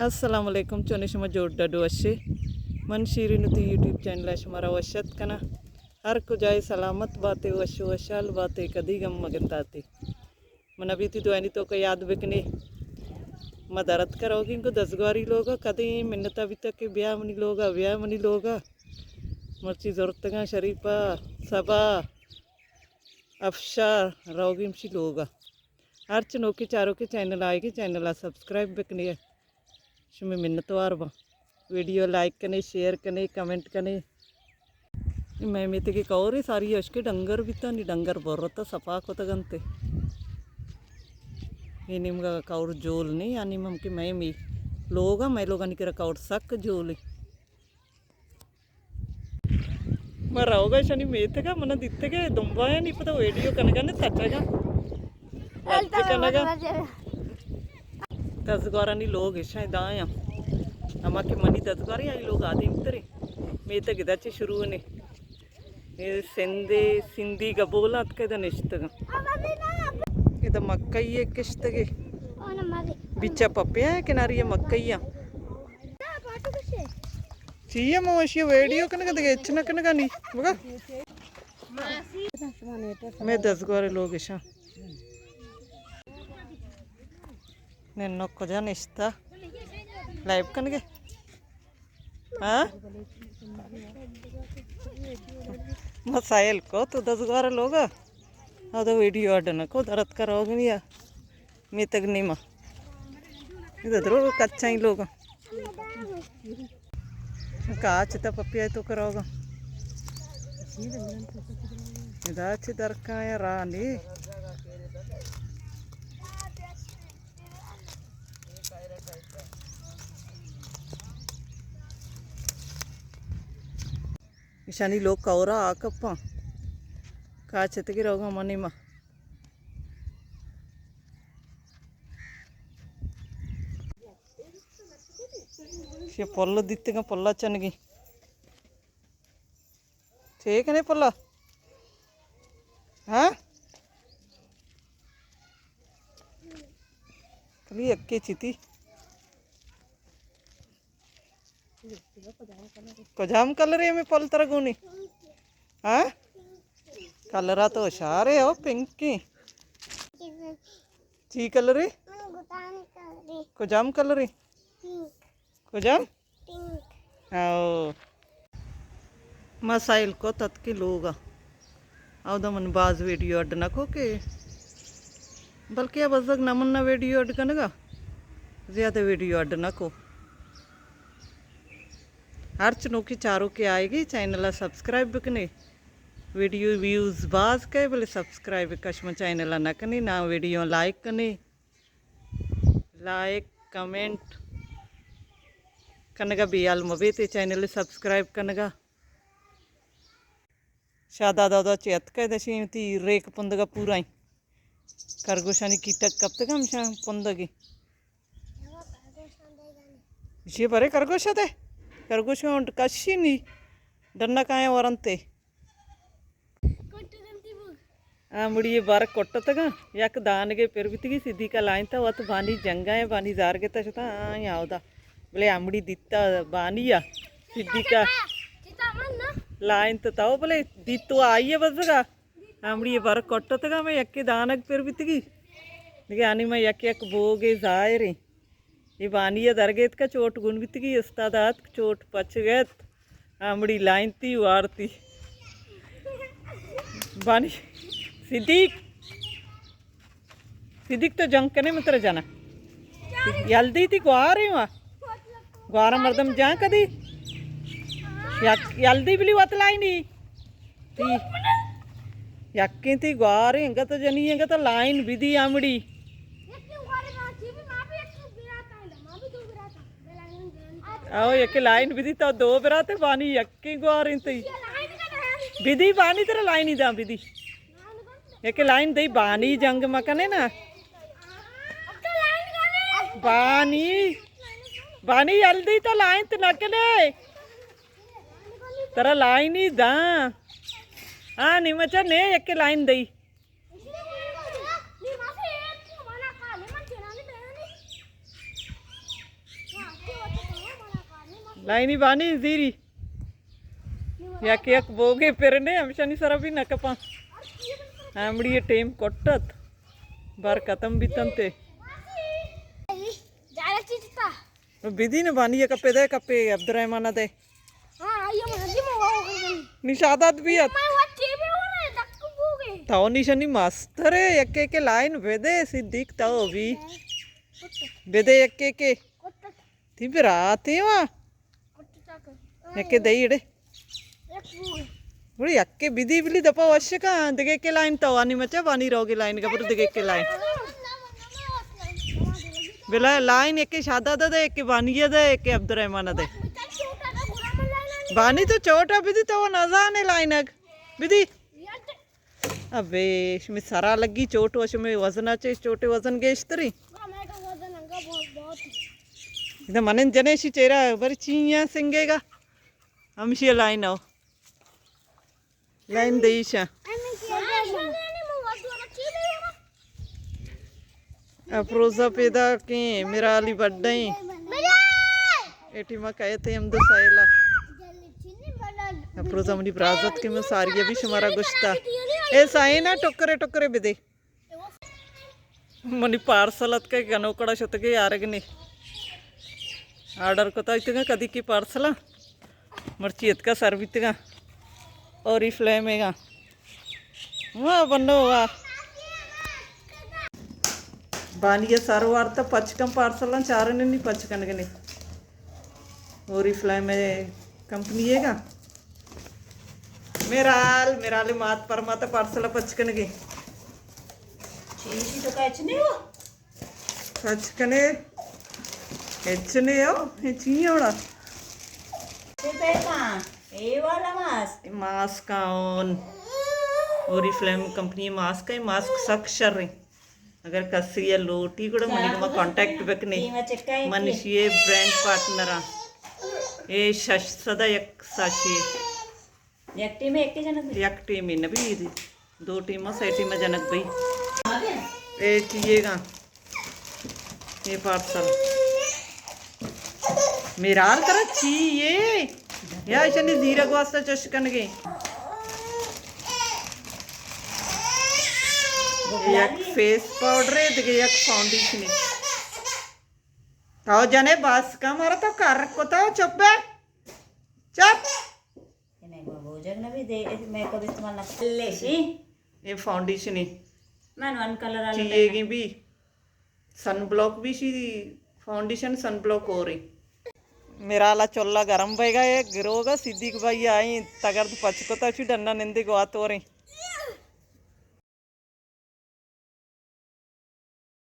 السلام علیکم، چونے شما؟ جوڑ ڈڈ وشے؟ من شیرین تی یوٹیوب چینل ءَ شمارا وش ات کناں۔ ہر کجائے سلامت باتے، وش و وشحال باتے، کدی غم مگنداتے۔ من ابھی تی دوانی تو کا یاد بکنے۔ ما درت کا روگیں کو دزگواری لوگا، کدی منتا بیتا کہ بیا منی لوگا، بیا منی لوگا۔ مرچی زرتگاں شریفہ، صبا، افشا، روگیں شی لوگا۔ ہرچ نوکیں چاروکیں چینل آئیگی، چینل ءَ سبسکرائب بکنے، شمے منتوار باں۔ ویڈیو لائک کنے، شیئر کنے، کمنٹ کنے۔ مئے میتگے کئورے ساری اشکے ڈنگر بیتانی، ڈنگر برتا صفا کتگنتے۔ اے نیمگا کئور جول نے، یعنی مم کہ مئے می لوگا، مئے لوگانی کرا کئور سک جولے۔ ما روگا شنی میتگا، منا دیتگے دمبایانی پدا ویڈیو کنگا نے تچگا۔ ہیلپ کنگا۔ دزگوارانی لوگ اشاں دایاں۔ اما کہ منی دزگواری آئی لوگ آدیم ترے۔ میتگ ادا چے شروع نے۔ اے سندے، سندھی گبول اتکا ادا نشتگا۔ ادا مکئی کشتگے۔ بیچا پپیا کناری مکئی۔ چی اے؟ ما وشی ویڈیو کنگا، دگہ ہچ نہ کنگا نی۔ بگا۔ مئے دزگوارے لوگ اشاں۔ ننو کجا نشتا؟ لائیو کنگے؟ ہاں؟ مسائل کو تو دزگوارے لوگا۔ او تو ویڈیو اڈ نہ کو، درت کرو گنیا۔ میتگ نیما۔ ادا درو کچا ہی لوگا۔ کاچ تا پپیا تو کروگا۔ ادا چہ درکایا راہ نی۔ ایشانی لوگ کورا آ کپاں۔ کاچ اتگی روگا منی ما۔ شے پل دیتگاں، پلا چنگی۔ ٹھیک نے پلا؟ ہاں؟ کلی اکے چیتی۔ کجام کلرے ہمے پل ترا گونی؟ ہاں؟ کلرا تو اشارے ہو، پنکی۔ چی کلرے؟ کجام کلرے؟ کجام؟ ہاؤ۔ مسائل کو تتکی لوگا۔ اودا من باز ویڈیو اڈ نہ کو کہ، بلکہ اب بزگ نہ من نہ ویڈیو اڈ کنگا، زیادہ ویڈیو اڈ نہ کو۔ ہرچ نوکی چاروکے آئیگی، چینل ءَ سبسکرائب بکنے۔ ویڈیو ویوز باز کئے، بلے سبسکرائب کشم چینل ءَ نہ کنے، نہ ویڈیو لائک کنے۔ لائک، کمنٹ کنگا بیال مبیتے، چینل سبسکرائب کنگا۔ شاداد اودا چہ اتکہ دشیں وتی ریک پندگا پورائیں۔ کرگوشانی کیٹگ کپتگ ہمشاں پندگی۔ ایشی برے کرگوش ات ئے؟ کرگوش اونٹ کشی نی۔ ڈنا کایاں ورنتے۔ آ مڑی بر کٹتگاں، یک دانگے پر بیتگی، صدیقہ لائنتا وت بانی جنگا ایں، بانی زارگتا شتا، آ، آودا۔ بلے آ مڑی دیتا بانی ءَ، صدیقہ لائنت تو، بلے دیتو آئی ءَ بزگا۔ آ مڑی بر کٹتگاں، میں یکے دانگ پر بیتگی۔ دگہ آنی میں یک یک بوگے ظاہریں۔ اے بانی ءَ درگیتکا چوٹ گون بیتگی، استاد آتک چوٹ پچ گیت، آ مڑی لائنتی وارتی۔ بانی، صدیق، صدیق تو جنگ کنے من ترا جنا۔ یل دی تی گوارے وا۔ گوارا مردم جان کدی۔ یک، یل دی بلی وت لائنی۔ تی یکیں تی گواریں، انگت جنی، انگت لائن بدی آ مڑی۔ او، یکے لائن بدی، تو دو براتے بانی، یکیں گواریں تی۔ بدی بانی ترا لائنی داں بدی۔ یکے لائن دئی بانی جنگ مکنے نا۔ بانی، بانی یل دی تو لائن تو نکنے۔ ترا لائنی داں۔ ہاں، نیمچا نے یکے لائن دئی۔ لائنی بانی زیری۔ یک یک بوگے پرنے، ہمشانی سرا بھی نہ کپاں۔ ہمڑی ٹیم کٹت۔ بار ختم بیتن تے۔ بدی نہ بانی یک کپے دے، کپے عبدالرحمن دے۔ ہاں، آئیے من دی مو ہو گئی۔ نشادات بھی ات۔ میں وقت ٹی وی ہو رہے، دک بوگے۔ تو نشانی ماستر ہے، یک ایک لائن بدے، صدیق تو بھی۔ بدے یک ایک۔ تی برات ہے وا۔ یکے دئی اڑے۔ گڑا یکے بدی بلی دپا وشکا، دگہ کے لائن تو آنی مچا بانی روگے لائن گا، برو دگہ کے لائن۔ بلا لائن یکے شاداد دے، یکے بانی دے، یکے عبدالرحمن دے۔ بانی تو چوٹا بدی تو نزانے لائنگ۔ بدی۔ ابے، شمی سرا لگی چوٹ و شمی وزنا چے چوٹے وزن گیشتری۔ ادا منن جنے شی چیرا بر چیاں سنگے گا۔ ہمشی لائن او۔ لائن دیشا۔ افروزہ پیدا کیں، میرا علی بڈ ایں۔ اے ٹیما کئے تے ہم دو سائلا۔ افروزہ منی برازت کہ من ساری ابھی شمارا گشتا۔ اے سائنا ٹکرے ٹکرے بدے۔ منی پارسل اتکا گنوکڑا شتگے آرگنے۔ آرڈر کتا اتگا کدی کی پارسلا۔ مرچی اتکا سر بیتگا۔ اوری فلیم گا۔ واہ بنو واہ۔ بانی سر وارتا پچ کن پارسلاں چارنے نی پچ کنگنے۔ اوری فلیم کمپنی گا۔ میرال، میرال مات پر مات پارسل پچ کنگے۔ چیزی تو کچ نہیں ہو۔ سچ کنے، ہچ نے ہو، ہچ نہیں ہونا۔ اے والا ماسک۔ ماسک آن۔ اوری فلیم کمپنی ماسک ہے، ماسک سک شر ہے۔ اگر کسی لوٹی گڑا منی ما کانٹیکٹ بکنے۔ من شیے برانڈ پارٹنر ہاں۔ اے شش سدا یک ساشی۔ یک ٹیم یک جنک؟ یک ٹیم نہ بھی، دو ٹیم، سے ٹیم جنک بھائی۔ اے چیئے گا۔ اے پارسل۔ میرال ترا چیئے؟ یا ایشانی زیرگ واسطہ چش کنگے۔ یک فیس پاؤڈر ہے، دگہ یک فاؤنڈیشن ہے۔ تو جنے بس کا مارا تو کر کو تو چپ ہے۔ چپ۔ اے میں گوجگ نہ بھی دے، اے میک اپ استعمال نہ کر لے شی۔ اے فاؤنڈیشن ہے۔ من ون کلر والا چیئے گی بھی۔ سن بلاک بھی شی، فاؤنڈیشن سن بلاک ہو رہی۔ میرا لا چولہا گرم بھیگا ہے، گروگا صدیق بھائی آئی تگرد پچ کتا چی ڈنا نندے گوا تو رہی۔